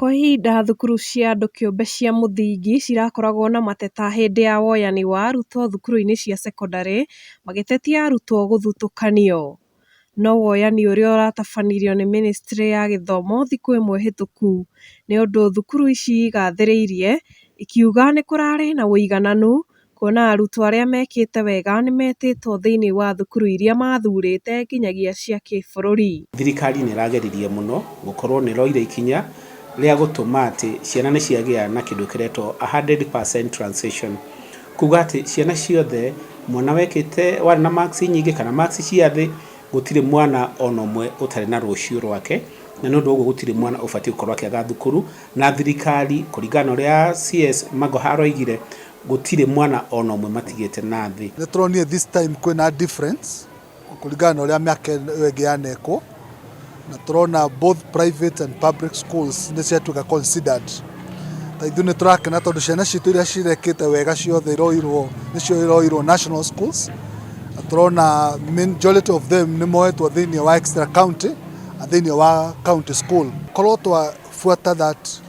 Kwa ihinda thukuru cia andũ kĩũmbe cia mũthingi cirakoragwo na mateta hĩndĩ ya woyani wa arutwo thukuru-inĩ cia cekondarĩ magĩtetia arutwo gũthutũkanio. No woyani ũrĩa ũratabanirio nĩ mĩnĩstrĩ ya gĩthomo thikũ ĩmwe hĩtũku nĩ ũndũ thukuru ici igathĩrĩirie ikiuga nĩkũrarĩ na ũigananu kuona arutwo arĩa mekĩte wega nĩmetĩtwo thĩinĩ wa thukuru iria mathurĩte nginyagia cia kĩbũrũri. Thirikari nĩ ĩrageririe mũno gũkorwo nĩ ĩroire ikinya rĩa gũtũma atĩ ciana nĩ ciagĩa na kĩndũ kĩretwo 100% transition, kuga atĩ ciana ciothe mwana wekĩte warĩ na marks nyingĩ kana marks cia thĩ, gũtirĩ mwana ona ũmwe ũtarĩ na rũciũ rwake, na nĩ ũndũ wa ũguo gũtirĩ mwana ũbatiĩ gũkorwo akĩaga thukuru, na thirikari kũringana na ũrĩa CS Magoha aroigire, gũtirĩ mwana ona ũmwe matigĩte na thĩ. Nĩ tũronire this time kwĩna difference kũringana na ũrĩa mĩaka ĩyo ĩngĩ yanekwo, na tũrona both private and public schools nĩ ciatuĩka considered. Ta ithuĩ nĩ tũrakena tondũ ciana citũ iria cirekĩte wega ciothe iroirwo nĩcio iroirwo national schools, na tũrona majority of them nĩ moetwo thĩinĩ wa extra county na thĩinĩ wa county school. Korwo twabuata that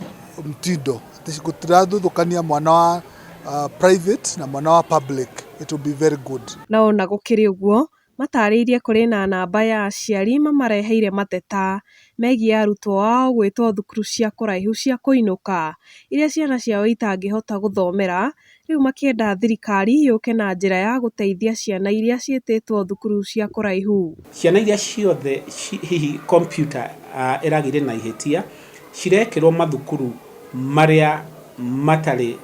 mtindo atĩ gũtirathutũkania mwana wa private na mwana wa public, it will be very good. No ona gũkĩrĩ ũguo matarĩirie kũrĩ na namba ya aciari mamareheire mateta megiĩ arutwo ao gwĩtwo thukuru cia kũraihu cia kũinũka iria ciana ciao itangĩhota gũthomera, rĩu makĩenda thirikari yũke na njĩra ya gũteithia ciana iria ciĩtĩtwo thukuru cia kũraihu. Ciana iria ciothe hihi computer ĩragĩire na ihĩtia cirekĩrwo mathukuru marĩa matarĩ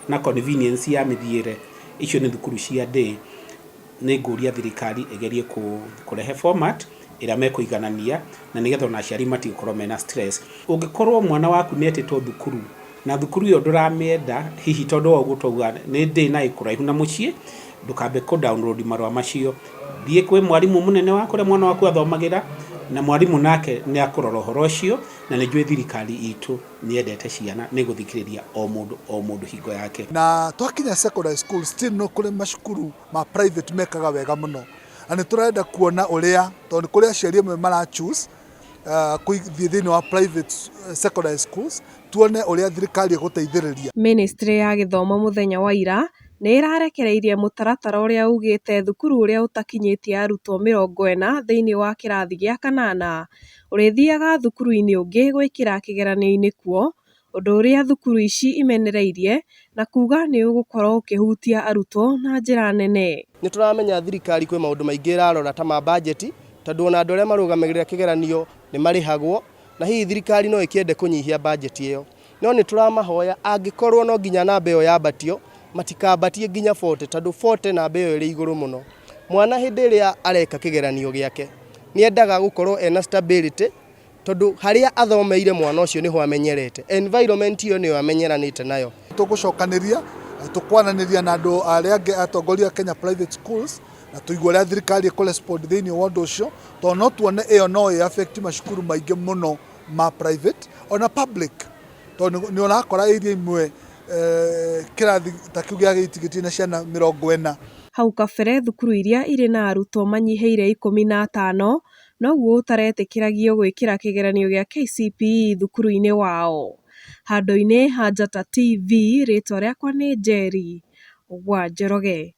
na convenience ya mĩthiĩre, icio nĩ thukuru cia day. Nĩ ngũria thirikari ĩgerie kũrehe format ĩrĩa mekũiganania na nĩgetha ona aciari matigũkorwo mena stress. Ũngĩkorwo mwana waku nĩ etĩtwo thukuru na thukuru ĩyo ndũramĩenda hihi tondũ wa ũguo twauga nĩ ndĩ na ĩ kũraihu na mũciĩ, ndũkambe kũ download marũa macio, thiĩ kwĩ mwarimũ mũnene wa kũrĩa mwana waku athomagĩra, na mwarimũ nake nĩ akũrora ũhoro ũcio, na nĩ njũĩ thirikari itũ nĩ yendete ciana, nĩ ĩgũthikĩrĩria o mũndũ o mũndũ hingo yake. Na twakinya secondary school still no kũrĩ macukuru ma private mekaga wega mũno, na nĩ tũrenda kuona ũrĩa, tondũ nĩ kũrĩ aciari amwe mara choose gũthiĩ thĩinĩ wa private secondary schools, tuone ũrĩa thirikari ĩgũteithĩrĩria. Mĩnĩstrĩ ya gĩthomo mũthenya wa ira nĩ ĩrarekereirie mũtaratara ũrĩa ugĩte thukuru ũrĩa ũtakinyĩtie arutwo 40 thĩinĩ wa kĩrathi gĩa kanana ũrĩthiaga thukuru-inĩ ũngĩ gwĩkĩra kĩgeranio-inĩ kuo, ũndũ ũrĩa thukuru ici imenereirie na kuga nĩ ũgũkorwo ũkĩhutia arutwo na njĩra nene. Nĩ tũramenya thirikari kwĩ maũndũ maingĩ ĩrarora ta ma budget, tondũ ona andũ arĩa marũgamagĩrĩra kĩgeranio nĩ marĩhagwo, na hihi thirikari no ĩkĩende kũnyihia budget ĩyo. No nĩ tũramahoya angĩkorwo no nginya namba ĩyo yambatio, matikambatie nginya 40, tondũ 40 namba ĩyo ĩrĩ igũrũ mũno. Mwana hĩndĩ ĩrĩa areka kĩgeranio gĩake nĩ endaga gũkorwo ena stability, tondũ harĩa athomeire mwana ũcio nĩho amenyerete, environment ĩyo nĩyo amenyeranĩte nayo. Tũgũcokanĩria tũkwaranĩria na andũ arĩa angĩ atongoria a Kenya private schools, na tũigue ũrĩa thirikari ĩkũ respond thĩinĩ wa ũndũ ũcio, tondũ no tuone ĩyo no ĩ affect macukuru maingĩ mũno ma private ona public, tondũ nĩ ũrakora area imwe kĩrathi ta kĩu gĩa gĩiti gĩtirĩ na ciana 40. Hau kabere thukuru iria irĩ na arutwo manyihĩire 15 noguo ũtaretĩkĩragio gwĩkĩra kĩgeranio gĩa KCPE thukuru-inĩ wao. Handũ-inĩ ha Njata TV, rĩtwa rĩakwa nĩ Njeri wa Njoroge.